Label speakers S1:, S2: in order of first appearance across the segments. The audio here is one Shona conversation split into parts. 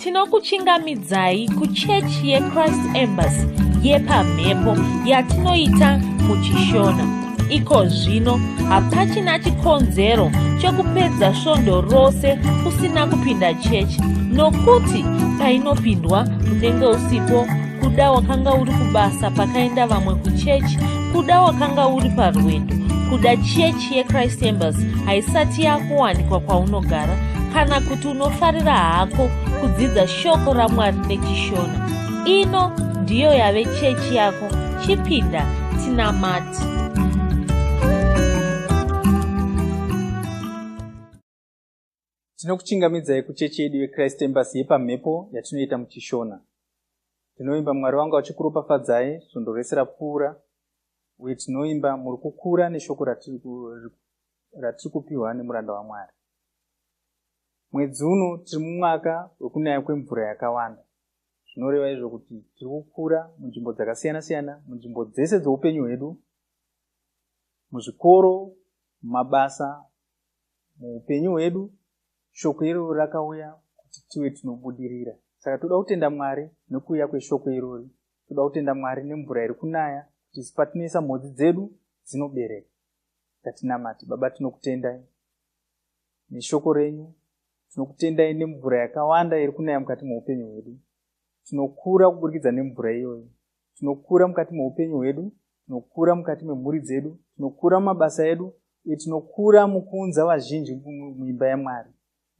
S1: Tinokuchingamidzai kuchechi yeChrist Embassy yepamhepo yatinoita muchiShona. Iko zvino hapachina chikonzero chekupedza svondo rose usina kupinda chechi nokuti painopindwa unenge usipo kuda wakanga uri kubasa pakaenda vamwe kuchechi kuda wakanga uri parwendo kuda chechi yechrist embassy haisati yakuwanikwa kwaunogara kana kuti unofarira hako kudzidza shoko ramwari nechishona ino ndiyo yave chechi yako chipinda tinamati
S2: Tinokuchingamidzai kuchechi yedu yeChrist Embassy yepamhepo yatinoita muchiShona. Tinoimba Mwari wanga vachikuropafadzai svondo rese rapfuura uye tinoimba muri kukura neshoko ratiri kupiwa nemuranda waMwari. Mwedzi uno tiri mumwaka wekunaya kwemvura yakawanda. Zvinoreva izvo kuti tiri kukura munzvimbo dzakasiyana-siyana, munzvimbo dzese dzeupenyu hwedu, muzvikoro, mumabasa, Muupenyu hwedu, shoko iroro rakauya kuti tive tinobudirira. Saka toda kutenda Mwari nekuuya kweshoko irori. Toda kutenda Mwari nemvura iri kunaya kuti isu patinoisa mhodzi dzedu dzinobereka. Ngatinamate. Baba tinokutendai neshoko renyu. Tinokutendai nemvura yakawanda iri kunaya mukati meupenyu hwedu. Tinokura kuburikidza nemvura iyoyo. Tinokura mukati meupenyu hwedu, tinokura mukati memhuri dzedu, tinokura mumabasa edu, uye tinokura mukuunza vazhinji muimba yaMwari.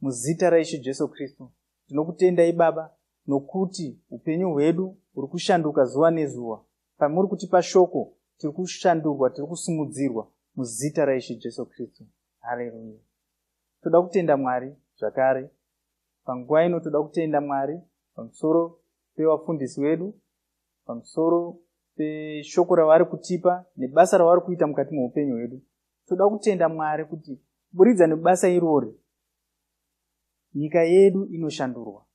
S2: Muzita raIshe Jesu Kristu, ndinokutendai Baba, nokuti upenyu hwedu huri kushanduka zuva nezuva. Pamuri kutipa shoko, tiri kushandurwa, tiri kusimudzirwa muzita raIshe Jesu Kristu. Haleluya. Toda kutenda Mwari zvakare Panguva ino toda kutenda Mwari pamusoro pevafundisi vedu, pamusoro peshoko ravari kutipa nebasa ravari kuita mukati meupenyu hwedu. Toda kutenda Mwari kuti kuburidza nebasa irori nyika yedu inoshandurwa.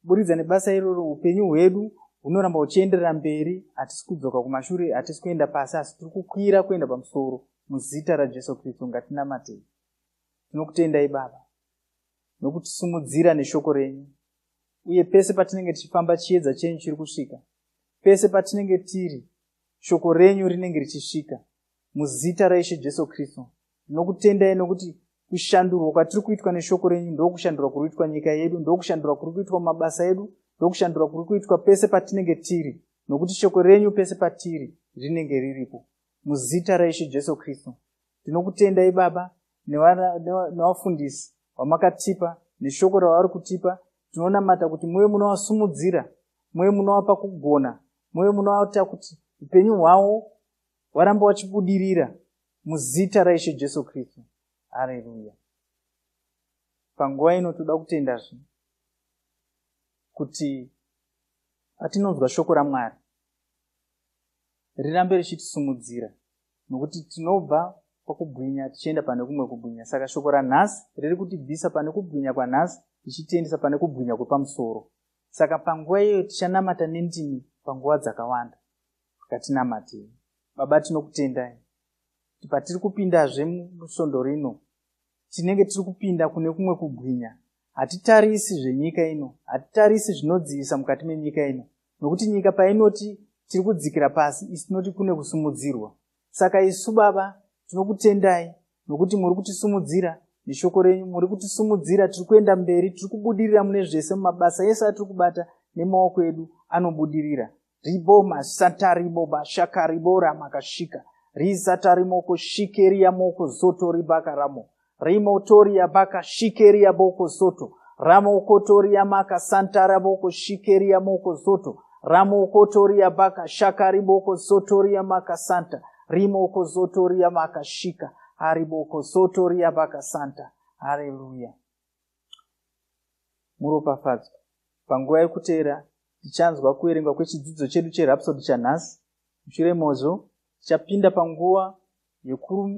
S2: Kuburidza nebasa iroro upenyu hwedu hunoramba huchienderera mberi, hatisi kudzoka kumashure, hatisi kuenda pasi, asi tiri kukwira kuenda pamusoro. Muzita raJesu Kristu ngatinamatei. Tinokutendai Baba nokutisumudzira neshoko renyu uye pese patinenge tichifamba chiedza chenyu chiri kusvika pese patinenge tiri shoko renyu rinenge richisvika muzita raishe jesu kristu ndinokutendai nokuti kushandurwa kwatiri kuitwa neshoko renyu ndokushandurwa kuri kuitwa nyika yedu ndokushandurwa kuri kuitwa mabasa edu ndokushandurwa kuri kuitwa pese patinenge tiri nokuti shoko renyu pese patiri rinenge riripo muzita raishe jesu kristu Tinokutendai Baba nevafundisi vamakatipa neshoko ravari kutipa. Tinonamata kuti muve munovasumudzira, muve munovapa kugona, muve munovaita kuti upenyu hwavo waramba wachibudirira muzita raIshe Jesu Kristu. Hareruya. Panguva ino toda kutendazve kuti patinonzwa shoko raMwari rirambe richitisumudzira nokuti tinobva pakubwinya tichienda pane kumwe kubwinya saka shoko ranhasi riri kutibvisa pane kubwinya kwanhasi tichitiendesa pane kubwinya kwepamusoro saka panguva iyoyo tichanamata nendimi panguva dzakawanda ngatinamatei baba tinokutendai kuti patiri kupindazve musvondo rino tinenge tiri kupinda kune kumwe kubwinya hatitarisi zvenyika ino hatitarisi zvinodzivisa mukati menyika ino nokuti nyika painoti tiri kudzikira pasi isu tinoti kune kusumudzirwa saka isu baba tinokutendai nokuti muri kutisumudzira neshoko renyu muri kutisumudzira tiri kuenda mberi tiri kubudirira mune zvese mumabasa ese atiri kubata nemaoko edu anobudirira riboma satariboba shakaribora makashika rizatarimoko shikeriamoko zotoribakaramo rimotoria baka shikeria boko soto ramokotoria maka santara boko shikeria moko soto ramokotoria baka shakari boko sotoria maka santa rimoko zotoria maka shika hariboko sotoria baka santa haleluya muropafadzwa panguva yekuteera tichanzwa kuverengwa kwechidzidzo chedu cherhapsody chanhasi mushure mozvo tichapinda panguva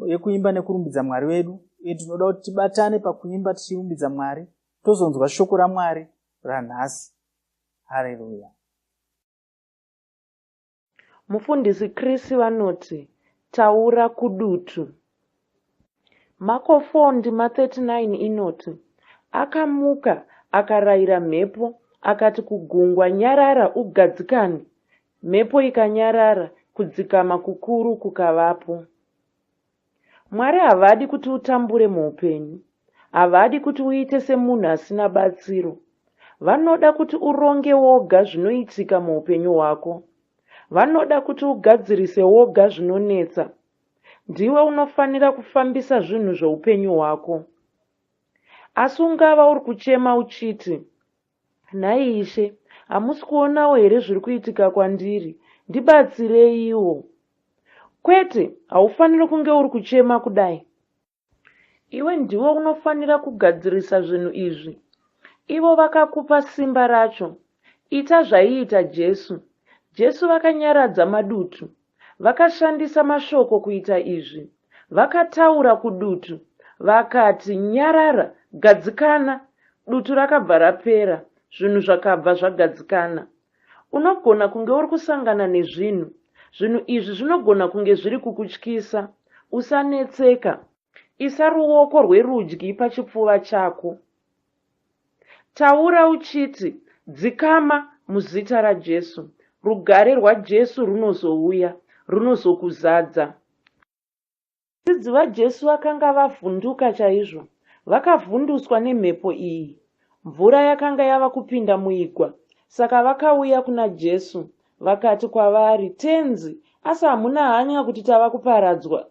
S2: yekuimba nekurumbidza mwari wedu uye tinoda kuti tibatane pakuimba tichirumbidza mwari tozonzwa shoko ramwari ranhasi hareruya
S3: Mufundisi Chris vanoti, Taura kudutu. Mako 4 ndima 39 inoti, Akamuka akarayira mhepo Akati kugungwa, Nyarara, ugadzikane. Mhepo ikanyarara, kudzikama kukuru kukavapo. Mwari havadi kuti utambure muupenyu. Havadi kuti uite semunhu asina batsiro. Vanoda kuti uronge woga zvinoitika muupenyu hwako. Vanoda kuti ugadzirise woga zvinonetsa. Ndiwe unofanira kufambisa zvinhu zveupenyu hwako. Asi ungava uri kuchema uchiti, Nhai Ishe, hamusi kuonawo here zviri kuitika kwandiri? Ndibatsireiwo. Kwete, haufaniri kunge uri kuchema kudai. Iwe ndiwe unofanira kugadzirisa zvinhu izvi. Ivo vakakupa simba racho. Ita zvaiita Jesu. Jesu vakanyaradza madutu. Vakashandisa mashoko kuita izvi. Vakataura kudutu. Vakati, Nyarara! Gadzikana! Dutu rakabva rapera. Zvinhu zvakabva zvagadzikana. Unogona kunge uri kusangana nezvinhu. Zvinhu izvi zvinogona kunge zviri kukutyisa. Usanetseka. Isa ruoko rwerudyi pachipfuva chako. Taura uchiti, Dzikama, muzita raJesu. Rugare rwaJesu runozouya. Runozokuzadza. Vadzidzi vaJesu vakanga vavhunduka chaizvo. Vakavhunduswa nemhepo iyi. Mvura yakanga yava kupinda muigwa, saka vakauya kuna Jesu. Vakati kwavari, Tenzi, asi hamuna hanya kuti tava kuparadzwa?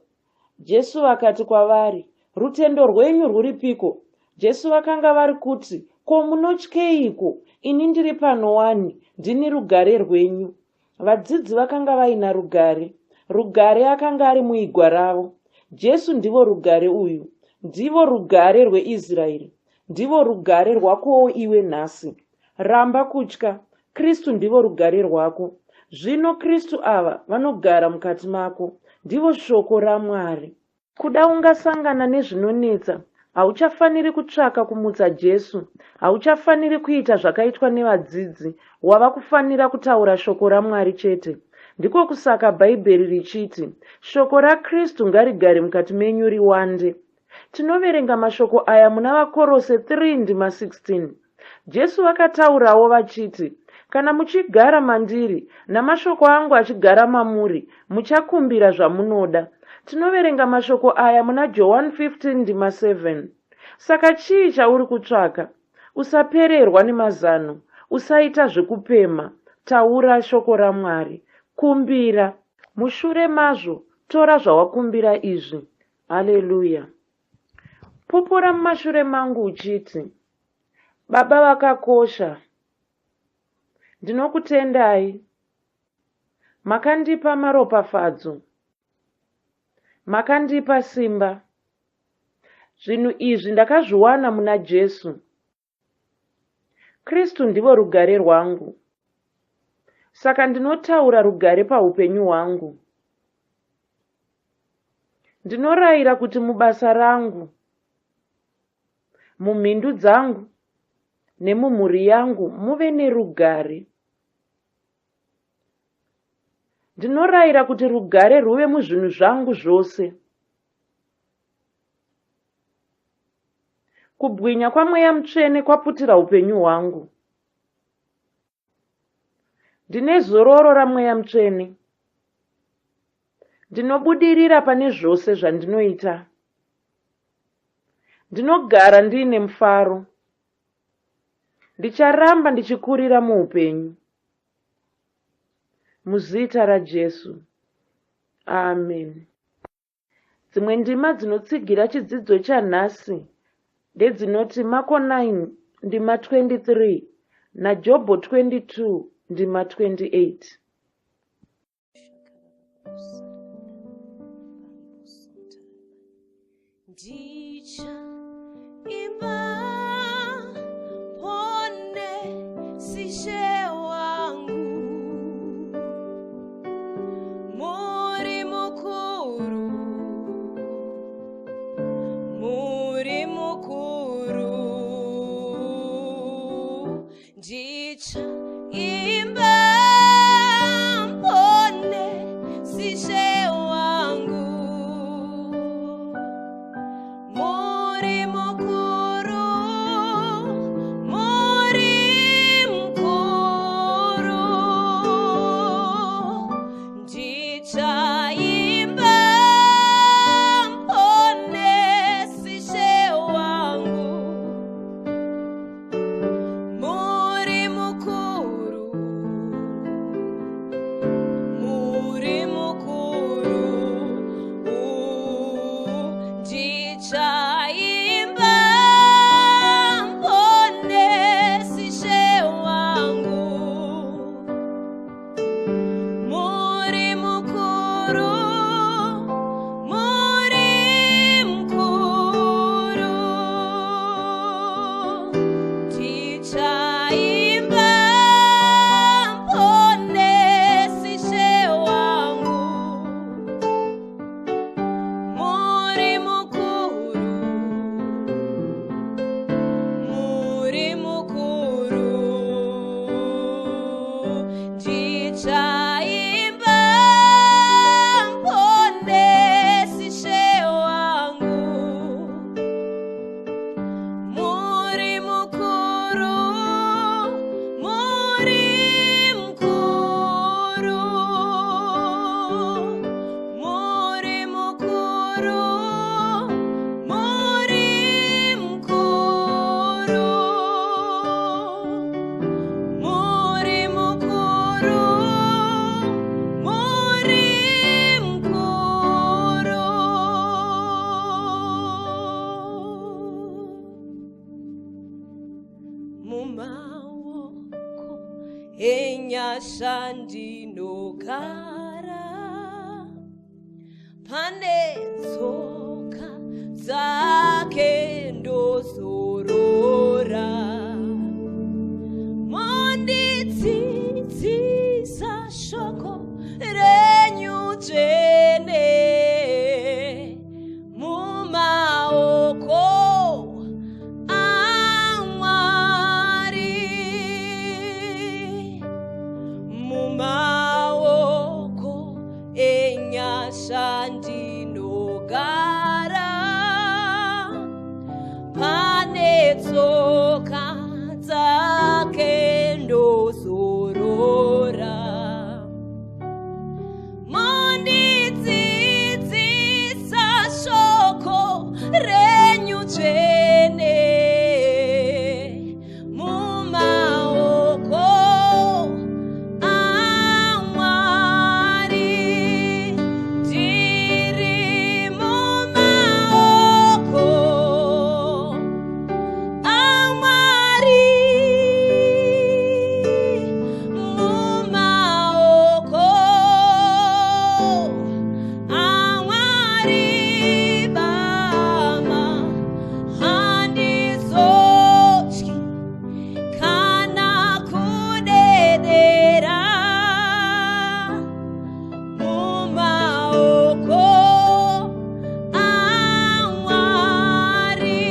S3: Jesu vakati kwavari, Rutendo rwenyu rwuripiko? Jesu vakanga vari kuti, Ko munotyeiko? Ini ndiri pano wani, ndini rugare rwenyu. Vadzidzi vakanga vaina rugare. Rugare akanga ari muigwa ravo. Jesu ndivo rugare uyu. Ndivo rugare rweIsraeri. Ndivo rugare rwakowo iwe nhasi. Ramba kutya. Kristu ndivo rugare rwako. Zvino Kristu ava vanogara mukati mako. Ndivo shoko raMwari. Kuda ungasangana nezvinonetsa, hauchafaniri kutsvaka kumutsa Jesu, hauchafaniri kuita zvakaitwa nevadzidzi, wava kufanira kutaura shoko raMwari chete. Ndiko kusaka Bhaibheri richiti, Shoko raKristu ngarigare mukati menyu riwande. Tinoverenga mashoko aya muna VaKorose 3 ndima 16. Jesu vakataurawo vachiti, Kana muchigara mandiri, namashoko angu achigara mamuri, muchakumbira zvamunoda. Tinoverenga mashoko aya muna Johani 15 ndima 7. Saka chii chauri kutsvaka? Usapererwa nemazano. Usaita zvekupemha. Taura shoko raMwari. Kumbira. Mushure mazvo, tora zvawakumbira izvi. Haleluya! Pupura mumashure mangu uchiti, Baba vakakosha, ndinokutendai. Makandipa maropafadzo. Makandipa simba. Zvinhu izvi ndakazviwana muna Jesu. Kristu ndivo rugare rwangu. Saka ndinotaura rugare paupenyu hwangu. Ndinorayira kuti mubasa rangu, mumhindu dzangu nemumhuri yangu muve nerugare. Ndinorayira kuti rugare rwuve muzvinhu zvangu zvose. Kubwinya kwaMweya Mutsvene kwaputira upenyu hwangu. Ndine zororo raMweya Mutsvene. Ndinobudirira pane zvose zvandinoita. Ndinogara ndiine mufaro. Ndicharamba ndichikurira muupenyu. Muzita raJesu. Amen. Dzimwe ndima dzinotsigira chidzidzo chanhasi ndedzinoti Mako 9 ndima 23 naJobho 22 ndima 28.
S4: Ndicha imba pone sishe wangu muri mukuru muri mukuru ndicha imba pone sishe wangu muri mukuru muri Enyasha ndinogara pane tsoka dzake ndozorora. Mondidzidzisa shoko renyu dzvene mumaoko aMwari, mumaoko enyasha ndinogara pane tsoka dzake ndozorora. Mondidzidzisa shoko renyu dzvene mumaoko aMwari, ndiri mumaoko aMwari, mumaoko aMwari Baba, handizotyi kana kudedera mumaoko aMwari,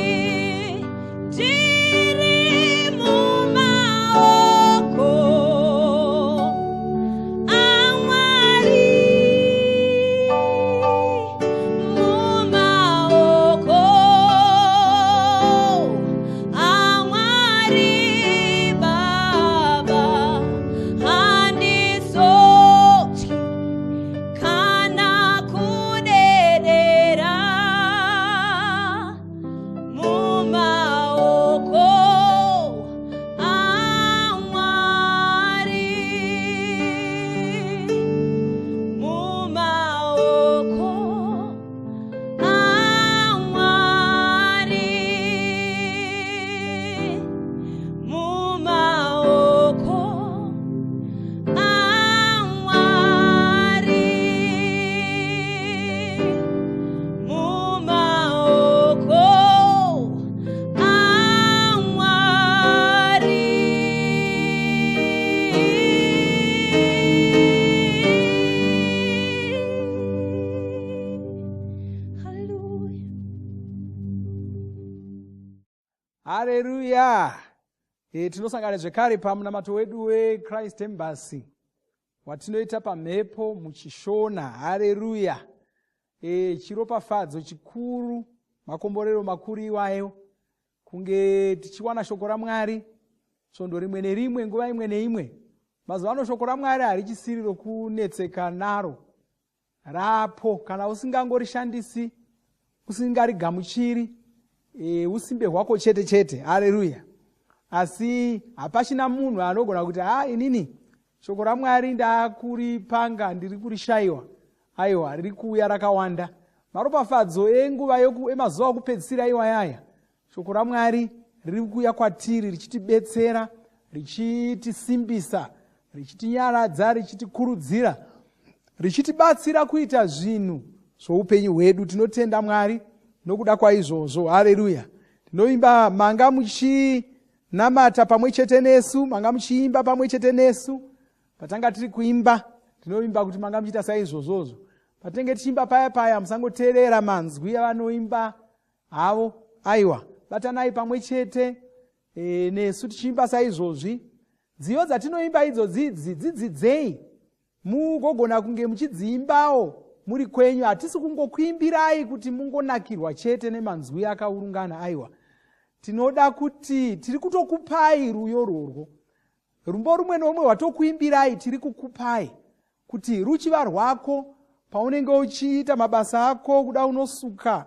S4: ndiri mumaoko aMwari, mumaoko aMwari Baba, handizotyi kana kudedera mumaoko aMwari, mumaoko aMwari, mumaoko aMwari, mumaoko aMwari. Hallelujah.
S5: Hareruya! Tinosangana zvekare pamunamato wedu weChrist Embassy watinoita pamhepo muchiShona. Hareruya! Chiropafadzo chikuru, makomborero makuru iwayo, kunge tichiwana shoko raMwari svondo rimwe nerimwe, nguva imwe neimwe. Mazuva ano shoko raMwari harichisiri rokunetseka naro, rapo kana usingangorishandisi, usingarigamuchiri, usimbe hwako chete chete. Hareruya! Asi hapachina munhu anogona kuti ha, inini shoko raMwari ndakuripanga, ndiri kurishayiwa. Aiwa, riri kuuya rakawanda. Maropafadzo enguva emazuva okupedzisira iwayaya, shoko raMwari riri kuuya kwatiri richitibetsera, richitisimbisa, richitinyaradza, richitikurudzira, richitibatsira kuita zvinhu zvoupenyu hwedu. Tinotenda Mwari nokuda kwaizvozvo. Hareruya! Tinoimba manga muchinamata pamwe chete nesu, manga muchiimba pamwe chete nesu patanga tiri kuimba. Tinoimba kuti manga muchiita saizvozvozvo patinenge tichiimba paya paya. Musangoteerera manzwi avanoimba havo, aiwa, batanai pamwe chete nesu tichiimba saizvozvi. Nziyo dzatinoimba idzodzidzi dzidzidzei, mugogona kunge muchidziimbawo muri kwenyu. Hatisi kungokuimbirai kuti mungonakirwa chete nemanzwi akaurungana, aiwa, tinoda kuti tiri kutokupai ruyo rworwo, rumbo rumwe nomwe rwatokuimbirai, tiri kukupai kuti ruchiva rwako paunenge uchiita mabasa ako, kuda unosuka,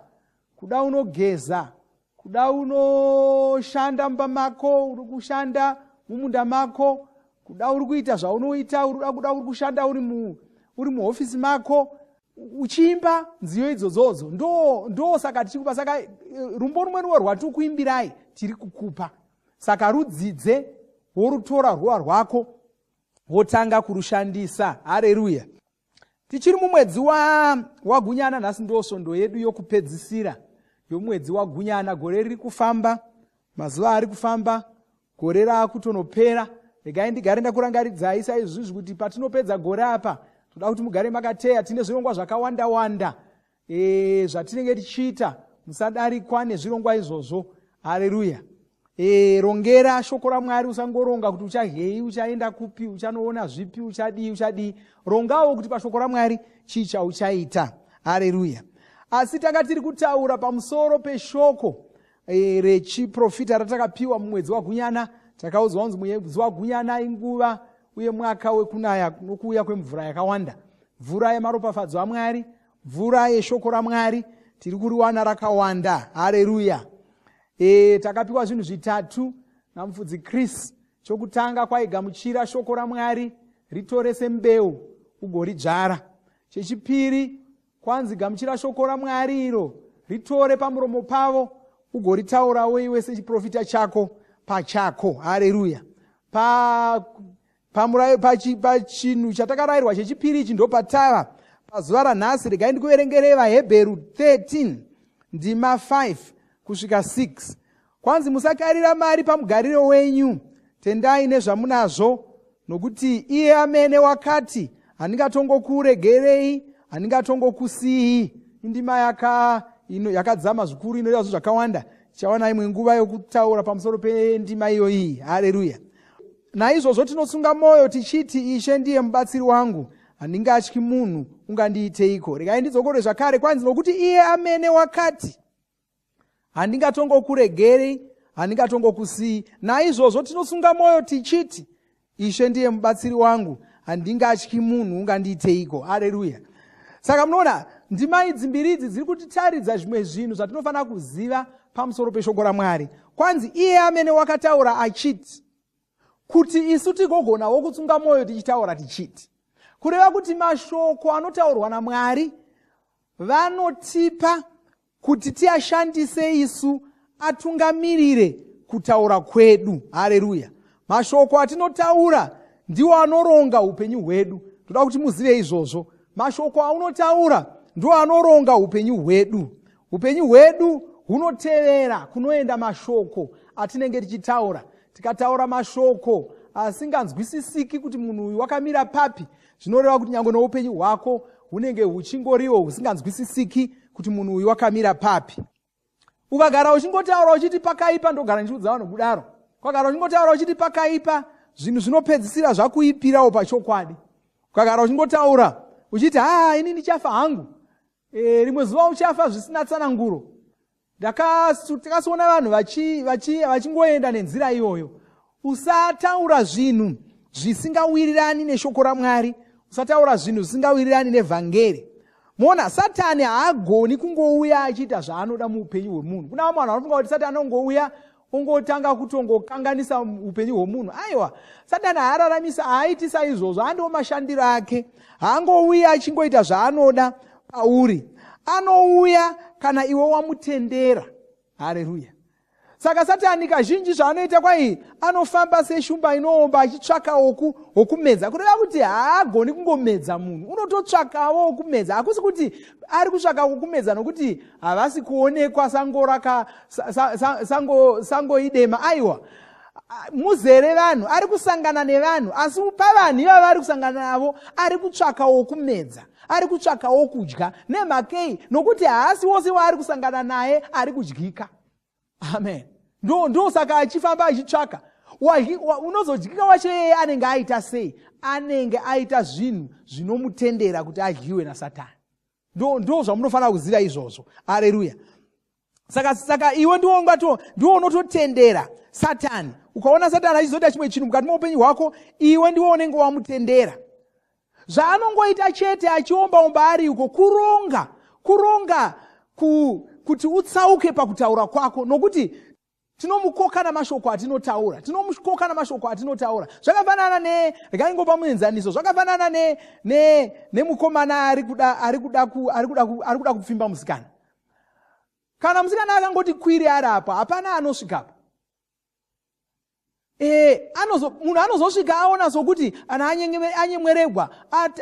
S5: kuda unogeza, kuda unoshanda mumba mako, uri kushanda mumunda mako, kuda uri kuita zvaunoita, kuda uri kushanda uri muhofisi mako, uchiimba nziyo idzodzodzo. Ndo saka tichikupa. Saka rumbo rumwe rumwe rwatiri kuimbirai tiri kukupa, saka rudzidze, worutora rwuva rwako. Votanga kurushandisa. Hareruya! Tichiri mumwedzi waGunyana wa nhasi ndo svondo yedu yokupedzisira yomwedzi waGunyana. Gore riri kufamba, mazuva ari kufamba, gore raakutonopera. Regai ndigare ndakurangaridzai saizvizvi kuti patinopedza gore apa, toda kuti mugare makateya. Tine zvirongwa zvakawanda wanda zvatinenge tichiita. Musadarikwa nezvirongwa izvozvo. Hareruya! Rongera shoko raMwari. Usangoronga kuti uchadyei, uchaenda kupi, uchanoona zvipi, uchadii, uchadii. Rongawo kuti pashoko raMwari chii chauchaita. Hareruya! Asi tanga tiri kutaura pamusoro peshoko rechiprofita ratakapiwa mumwedzi waGunyana. Takaudzwa kunzi mwedzi waGunyana inguva uye mwaka wekunaya nokuuya kwemvura yakawanda, mvura yemaropafadzo aMwari, mvura yeshoko raMwari. Tiri kuriwana rakawanda. Hareruya! Takapiwa zvinhu zvitatu namufudzi Chris. Chokutanga, kwaigamuchira shoko raMwari, ritore sembeu ugoridzvara. Chechipiri, kwanzi gamuchira shoko raMwari iro, ritore pamuromo pavo ugoritaurawo iwe sechiprofita chako pachako. Hareruya! Pachinhu chatakarayirwa chechipiri ichi ndopatava pazuva ranhasi. Regai ndikuverengerei VaHebheru 13 ndima 5 kusvika 6. Kwanzi, "Musakarira mari pamugariro wenyu. Tendai nezvamunazvo, nokuti iye amene wakati, 'Handingatongokuregerei, handingatongokusiyi.'" Indima yakadzama zvikuru, inoreva zvinhu zvakawanda. Tichawana imwe nguva yokutaura pamusoro pendima iyoyi. Hareruya! "Naizvozvo tinotsunga mwoyo tichiti, 'Ishe ndiye mubatsiri wangu, handingatyi. Munhu ungandiiteiko?'" Regai ndidzokore zvakare. Kwanzi, "Nokuti iye amene wakati, 'Handingatongokuregeri, handingatongokusiyi.' Naizvozvo tinotsunga mwoyo tichiti, 'Ishe ndiye mubatsiri wangu, handingatyi. Munhu ungandiiteiko?'" Hareruya! Saka munoona, ndima idzi mbiri idzi dziri kutitaridza zvimwe zvinhu zvatinofanira kuziva pamusoro peshoko raMwari. Kwanzi, "Iye amene wakataura achiti," kuti isu tigogonawo kutsunga mwoyo tichitaura tichiti. Kureva kuti mashoko anotaurwa naMwari vanotipa kuti tiashandise isu, atungamirire kutaura kwedu. Hareruya! Mashoko atinotaura ndiwo anoronga upenyu hwedu. Toda kuti muzive izvozvo. Mashoko aunotaura ndiwo anoronga upenyu hwedu. Upenyu hwedu hunotevera kunoenda mashoko atinenge tichitaura. Tikataura mashoko asinganzwisisiki kuti munhu uyu wakamira papi, zvinoreva kuti nyange noupenyu hwako hunenge huchingoriwo husinganzwisisiki kuti munhu uyu wakamira papi. Ukagara uchingotaura uchiti pakaipa, ndogara ndichiudza vanhu kudaro, ukagara uchingotaura uchiti pakaipa, zvinhu zvinopedzisira zvakuipirawo pachokwadi. Ukagara uchingotaura uchiti, "Haa, ini ndichafa hangu," rimwe zuva uchafa zvisina tsananguro. Takasiona vanhu vachingoenda nenzira iyoyo. Usataura zvinhu zvisingawirirani neshoko raMwari. Usataura zvinhu zvisingawirirani nevhangeri. Muona, Satani haagoni kungouya achiita zvaanoda muupenyu hwemunhu. Kuna vamwe vanhu vanofunga kuti Satani anongouya ongotanga kutongokanganisa upenyu hwemunhu. Aiwa, Satani haararamisa, haaitisa izvozvo. Handiwo mashandiro ake. Haangouya achingoita zvaanoda pauri. Anouya kana iwe wamutendera. Hareruya! Saka Satani kazhinji zvaanoita kwai anofamba seshumba inoomba achitsvaka wokumedza. Kureva kuti haagoni kungomedza munhu, unototsvakawo wokumedza. Hakusi kuti ari kutsvaka wokumedza nokuti havasi kuonekwa, sango raka sango, sango idema. Aiwa, muzere vanhu, ari kusangana nevanhu, asi pavanhu ivava ari kusangana navo ari kutsvaka wokumedza, ari kutsvakawo kudya. Nemhakei? Nokuti haasi wose waari kusangana naye ari kudyika. Amen. Ndo saka achifamba achitsvaka. Unozodyika wacho iyeye anenge aita sei? Anenge aita zvinhu zvinomutendera kuti adyiwe naSatani. Ndo zvamunofanira kuziva izvozvo. Areruya! Saka iwe ndiwo unototendera Satani. Ukaona Satani achizoita chimwe chinhu mukati meupenyu hwako, iwe ndiwo unenge wamutendera. Zvaanongoita chete achiombaomba ari uko kuronga kuti utsauke pakutaura kwako, nokuti tinomukoka namashoko atinotaura. Tinomukoka namashoko atinotaura. Zvakafanana ne, regai ngopa muenzaniso, zvakafanana nemukomana ari kuda kupfimba musikana. Kana musikana akangoti kwiri ari apo, hapana anosvikapo. E, anozo, munhu anozosvika aona sokuti ana anyemweregwa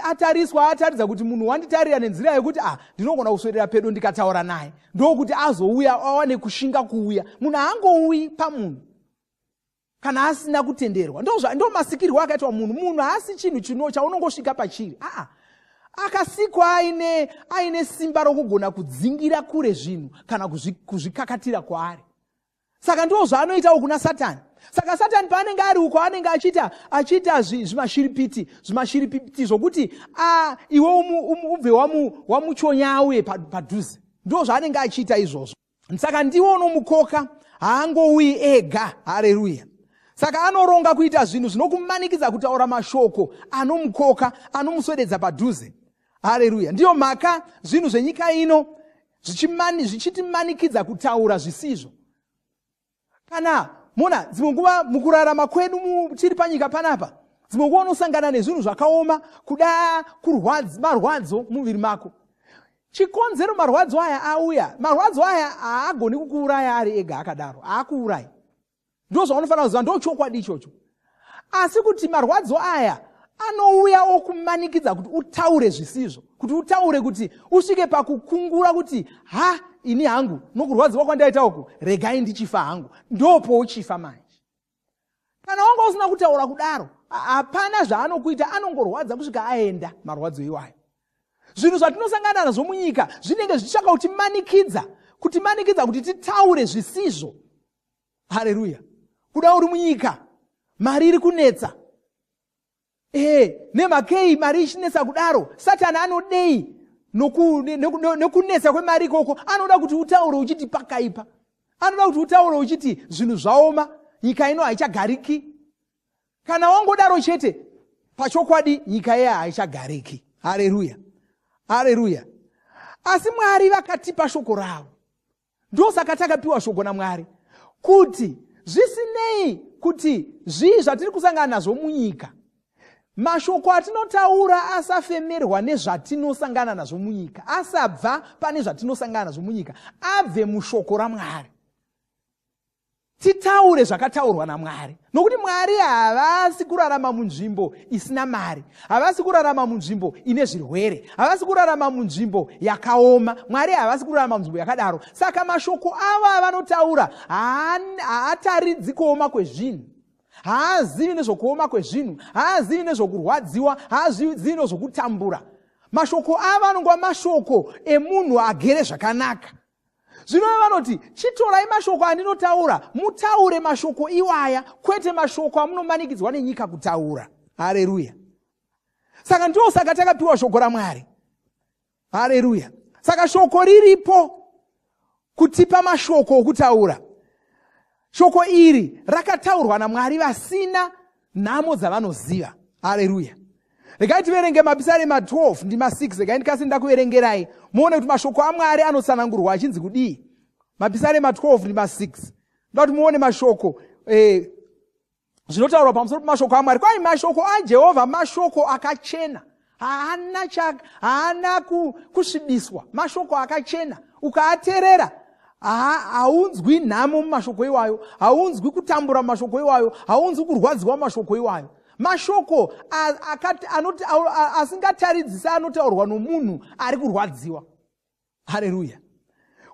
S5: atariswa ataridza kuti munhu wanditarira nenzira yekuti ah ndinogona kuswedera pedo ndikataura naye ndokuti azouya awane kushinga kuuya. Munhu haangouyi pamunhu kana asina kutenderwa. Ndo masikirwo akaitwa munhu. Munhu haasi chinhu chino chaunongosvika pachiri. Aa, akasikwa aine simba rokugona kudzingira kure zvinhu kana kuzvikakatira kwaari. Saka ndo zvaanoitawo kuna Satani. Saka Satani paanenge ari uko anenge achiita zvimashiripiti zvokuti iwe ubve wamuchonya auye padhuze. Ndo zvaanenge achiita izvozvo. Saka ndiwe unomukoka, haangouyi ega. Hareruya. Saka anoronga kuita zvinhu zvinokumanikidza kutaura mashoko anomukoka, anomuswededza padhuze. Hareruya. Ndiyo mhaka zvinhu zvenyika ino zvichitimanikidza kutaura zvisizvo. Kana mona dzimwe nguva mukurarama kwedu tiri panyika panapa, dzimwe nguva unosangana nezvinhu zvakaoma, kuda marwadzo mumuviri mako. Chikonzero marwadzo aya auya, marwadzo aya haagoni kukuuraya ari ega akadaro, haakuurayi. Ndo zvaunofanira kuziva, ndo chokwadi ichocho. Asi kuti marwadzo aya anouya okumanikidza kuti utaure zvisizvo, kuti utaure, kuti usvike pakukungura kuti ha, ini hangu nokurwadziwa kwandaita uku, regai ndichifa hangu. Ndopouchifa manje. Kana wanga usina kutaura kudaro, hapana zvaanokuita, anongorwadza kusvika aenda marwadzo iwayo. Zvinhu zvatinosangana nazvo munyika zvinenge zvichitsvaka kutimanikidza kuti titaure zvisizvo. Hareruya. Kuda uri munyika, mari iri kunetsa. Nemhakei mari ichinetsa kudaro? Satani anodei nokunetsa kwemari ikoko? Anoda kuti utaure uchiti pakaipa. Anoda kuti utaure uchiti zvinhu zvaoma, nyika ino haichagariki. Kana wangodaro chete, pachokwadi nyika iya haichagariki. Hareruya. Hareruya. Asi Mwari vakatipa shoko ravo. Ndosaka takapiwa shoko naMwari, kuti zvisinei kuti zvii zvatiri kusangana nazvo munyika, mashoko atinotaura asafemerwa nezvatinosangana nazvo munyika, asabva pane zvatinosangana nazvo munyika, abve mushoko raMwari. Titaure zvakataurwa naMwari, nokuti Mwari havasi kurarama munzvimbo isina mari, havasi kurarama munzvimbo ine zvirwere, havasi kurarama munzvimbo yakaoma. Mwari havasi kurarama munzvimbo yakadaro. Saka mashoko avo avanotaura haataridzi kuoma kwezvinhu, haazivi nezvokuoma kwezvinhu, haazivi nezvokurwadziwa, haazivi nezvokutambura. Mashoko avo anongova mashoko emunhu agere zvakanaka. Zvino vanoti, chitorai mashoko andinotaura, mutaure mashoko iwaya, kwete mashoko amunomanikidzwa nenyika kutaura. Hareruya. Saka ndo saka takapiwa shoko raMwari. Hareruya. Saka shoko riripo kutipa mashoko okutaura. Shoko iri rakataurwa naMwari vasina nhamo dzavanoziva. Hareruya. Regai tiverenge Mapisarema 12 ndima 6. Regai ndikasi ndakuverengerai muone kuti mashoko aMwari anotsanangurwa achinzi kudii. Mapisarema 12 ndima 6. Ndoda kuti muone mashoko zvinotaurwa pamusoro pemashoko aMwari. Kwai mashoko aJehovha mashoko akachena, haana kusvibiswa, mashoko akachena. Ukaaterera haunzwi nhamo mumashoko iwayo, haunzwi kutambura mumashoko iwayo, haunzwi kurwadziwa mumashoko iwayo. Mashoko asingataridzisi anotaurwa nomunhu ari kurwadziwa. Hareruya.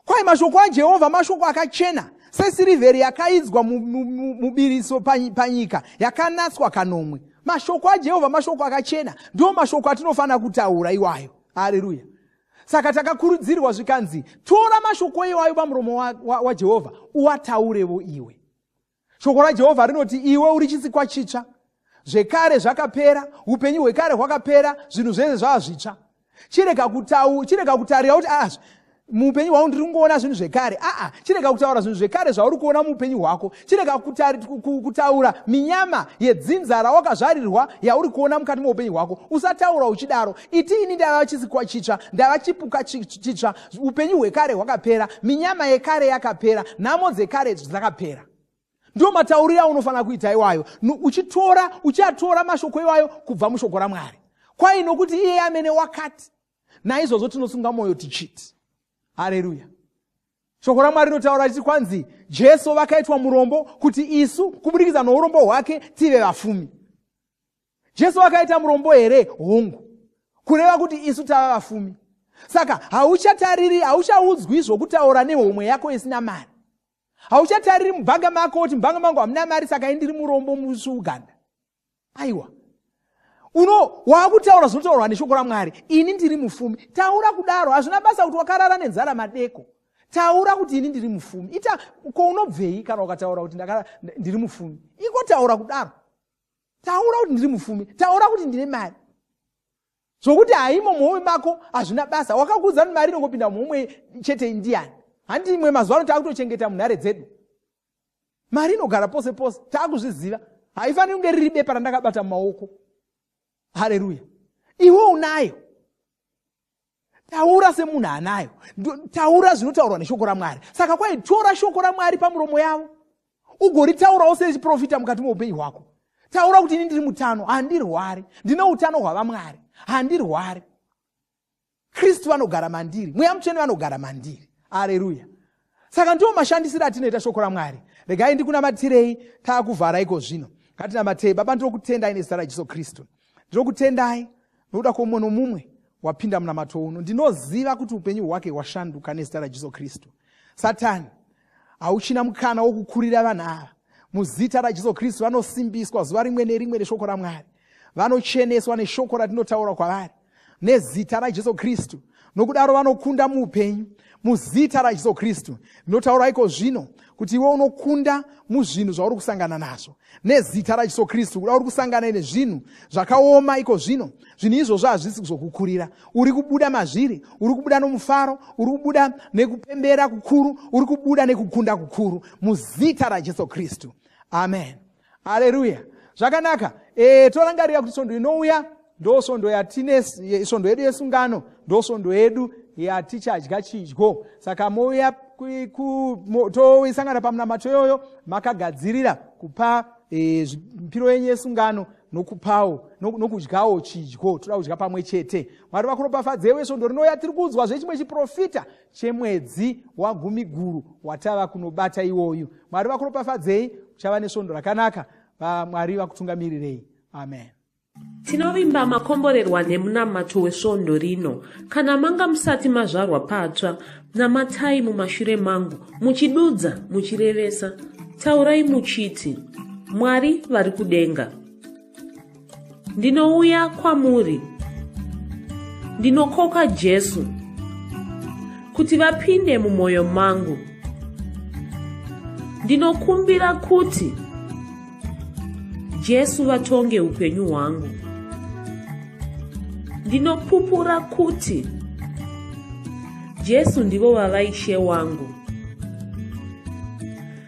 S5: Kwai mashoko aJehovha mashoko akachena, sesirivheri yakaidzwa mubiriso panyika, yakanatswa kanomwe. Mashoko aJehovha mashoko akachena, ndiwo mashoko atinofanira kutaura iwayo. Hareruya. Saka takakurudzirwa zvikanzi, tora mashoko iwayo pamuromo waJehovha, uataurewo iwe. Shoko raJehovha rinoti iwe uri chisikwa chitsva, zvekare zvakapera, upenyu hwekare hwakapera, zvinhu zvese zvava zvitsva. Chirega kutarira kuti muupenyu hwangu ndiri kungoona zvinhu zvekare. Chirega kutaura zvinhu zvekare zvauri kuona muupenyu hwako. Chirega kutaura minyama yedzinza rawakazvarirwa yauri kuona mukati meupenyu hwako. Usataura uchidaro. Iti ini ndava chisikwa chitsva, ndava chipuka chitsva, upenyu hwekare hwakapera, minyama yekare yakapera, nhamo dzekare dzakapera. Ndiwo matauriro aunofanira kuita iwayo, uchiatora mashoko iwayo kubva mushoko raMwari. Kwai nokuti iye amene wakati, naizvozvo tinosunga mwoyo tichiti. Hareruya. Shoko raMwari rinotaura richiti kwanzi Jesu vakaitwa murombo kuti isu kuburikidza nourombo hwake tive vafumi. Jesu vakaita murombo here? Hongu. Kureva kuti isu tava vafumi. Saka hauchatariri, hauchaudzwi zvokutaura nehomwe yako isina mari. Hauchatariri mubhanga mako kuti mubhanga mangu hamuna mari saka indiri murombo muSuganda. Aiwa. Uno waakutaura zvinotaurwa neshoko raMwari. Ini ndiri mufumi. Taura kudaro. Hazvina basa kuti wakarara nenzara madeko. Taura kuti ini ndiri mufumi. Ita ko unobvei kana ukataura kuti ndiri mufumi? Iko taura kudaro. Taura kuti ndiri mufumi. Taura kuti ndine mari. Zvokuti haimo muhomwe mako hazvina basa. Wakakuudza kuti mari inongopinda muhomwe chete ndiyani? Handi imwe mazuva ano takutochengeta munhare dzedu. Mari inogara pose pose, takuzviziva. Haifaniri kunge riri bepa randakabata mumaoko. Haleluya. Iwe unayo. Taura semunhu anayo. Taura zvinotaurwa neshoko raMwari. Saka kwai tora shoko raMwari pamuromo yavo. Ugoritaurawo sechiprofita mukati meupenyu hwako. Taura kuti ini ndiri mutano, handirwari. Ndine utano hwavaMwari, handirwari. Kristu vanogara mandiri, Mweya Mutsvene vanogara mandiri. Areruya. Saka ndiwo mashandisiro atinoita shoko raMwari. Regai ndikunamatirei taakuvhara iko zvino. Ngatinamatei. Baba, ndinokutendai nezita raJesu Kristu. Ndinokutendai nokuda kwomumwe nomumwe wapinda munamato uno. Ndinoziva kuti upenyu hwake hwashanduka nezita raJesu Kristu. Satani, hauchina mukana wokukurira vanhu ava. Muzita raJesu Kristu vanosimbiswa zuva rimwe nerimwe neshoko raMwari. Vanocheneswa neshoko ratinotaura kwavari nezita raJesu Kristu. Nokudaro vanokunda muupenyu muzita raJesu Kristu. Ndinotaura iko zvino kuti iwe unokunda muzvinhu zvauri kusangana nazvo nezita raJesu Kristu. Kuda uri kusangana nezvinhu zvakaoma iko zvino, zvinhu izvozvo hazvisi kuzokukurira. Uri kubuda mazviri, uri kubuda nomufaro, uri kubuda nekupembera kukuru, uri kubuda nekukunda kukuru muzita raJesu Kristu. Amen. Aleluya. Zvakanaka. Torangarira kuti svondo inouya ndo svondo yatine, svondo yedu yesungano, ndo svondo yedu yatichadya chidyo. Saka mouya toisangana pamunamato iyoyo makagadzirira kupa mipiro yenyu yesungano nokupawo nokudyawo chidyo. Toda kudya pamwe chete. Mwari vakuropafadzewe. Svondo rinouya tiri kuudzwa zvechimwe chiprofita chemwedzi waGumiguru watava kunobata iwoyu. Mwari vakuropafadzei. Kuchava nesvondo rakanaka. Mwari vakutungamirirei. Amen.
S3: Tinovimba makomborerwa nemunamato wesvondo rino. Kana manga musati mazvarwa patsva, namatai mumashure mangu, muchidudza, muchirevesa. Taurai muchiti, Mwari vari kudenga. Ndinouya kwamuri. Ndinokoka Jesu kuti vapinde mumwoyo mangu. Ndinokumbira kuti Jesu vatonge upenyu hwangu. Ndinopupura kuti Jesu ndivo vava Ishe wangu.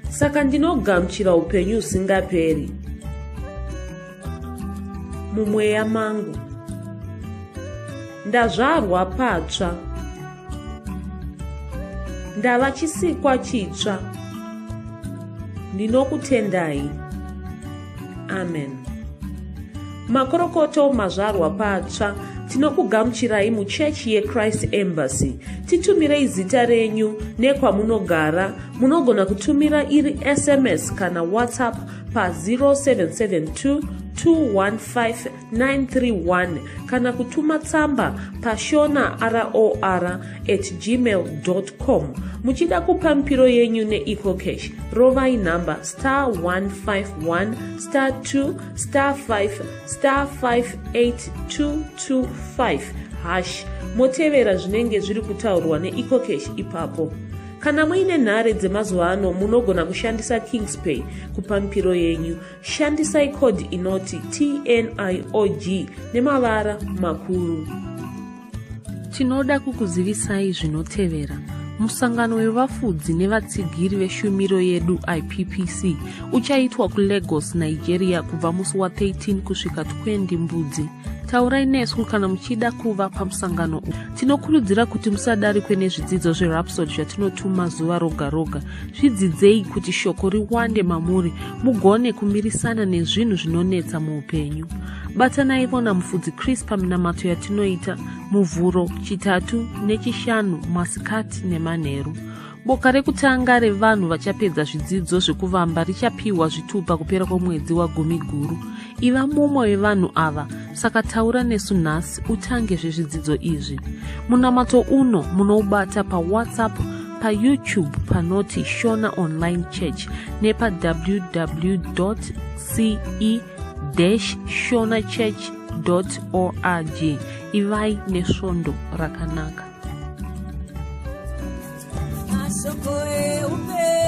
S3: Saka ndinogamuchira upenyu husingaperi mumweya mangu. Ndazvarwa patsva. Ndava chisikwa chitsva. Ndinokutendai. Amen. Makorokoto mazvarwa patsva. Tinokugamuchirai muchechi yeChrist Embassy. Titumirei zita renyu nekwamunogara. Munogona kutumira iri SMS kana WhatsApp pa 0772 215 931 kana kutuma tsamba pashona ror at gmail com. Muchida kupa mipiro yenyu neEcoCash, rovai nhamba star 151 star 2 star 5 star 58225 hash, motevera zvinenge zviri kutaurwa neEcoCash ipapo. Kana muine nhare dzemazuva ano, munogona kushandisa KingsPay kupa mipiro yenyu. Shandisai code inoti TNIOG nemavara makuru. Tinoda kukuzivisai zvinotevera. Musangano wevafudzi nevatsigiri veshumiro yedu IPPC uchaitwa kuLagos, Nigeria kubva musi wa13 kusvika 20 Mbudzi. Taurai nesu kana muchida kuva pamusangano uyu. Tinokurudzira kuti musadarikwe nezvidzidzo zveRhapsody zvatinotuma zuva roga roga. Zvidzidzei kuti shoko riwande mamuri mugone kumirisana nezvinhu zvinonetsa muupenyu. Batanaivo naMufudzi Chris paminamato yatinoita Muvhuro, Chitatu neChishanu masikati nemanheru.
S1: Boka rekutanga revanhu vachapedza zvidzidzo zvekuvamba richapiwa zvitupa kupera kwemwedzi wagumiguru. Iva mumwe wevanhu ava, saka taura nesu nhasi utange zvezvidzidzo izvi. Munamato uno munoubata paWhatsApp, paYouTube panoti Shona Online Church nepa www ce shonachurch org. Ivai nesvondo rakanaka.
S4: Mashoko eupenyu.